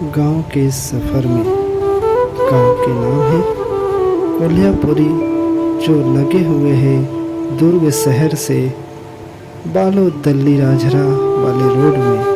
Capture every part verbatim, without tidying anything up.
गांव के सफर में। गांव के नाम है कोलियापुरी, जो लगे हुए है दुर्ग शहर से बालोद दल्ली राजहरा वाले रोड में।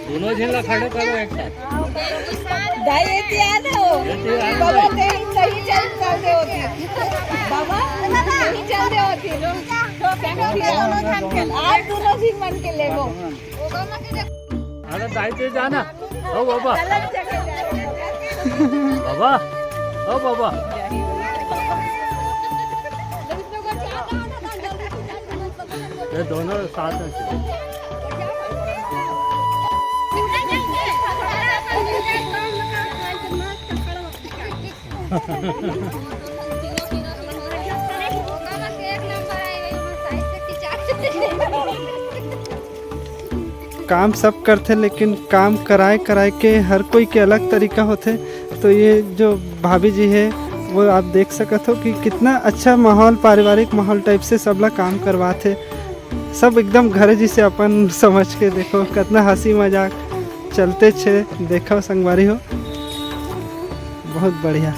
दोनों झन ला खड़े करो एक साथ। दाई, ये क्या ना हो? ये क्या है? बाबा, कहीं सही चल, चल दे होती। बाबा, कहीं चल दे होती। आप दोनों झन मन के लेगो। अरे दाई, ते जाना। ओ बाबा। बाबा। ओ बाबा। ये दोनों साथ में चलो। काम सब करथे, लेकिन काम कराए कराए के हर कोई के अलग तरीका होथे। तो ये जो भाभी जी है, वो आप देख सकत हो कि कितना अच्छा माहौल, पारिवारिक माहौल टाइप से सबला काम करवाथे। सब एकदम घर जैसे अपन समझ के, देखो कितना हंसी मजाक चलते छे। देखो संगवारी हो, बहुत बढ़िया।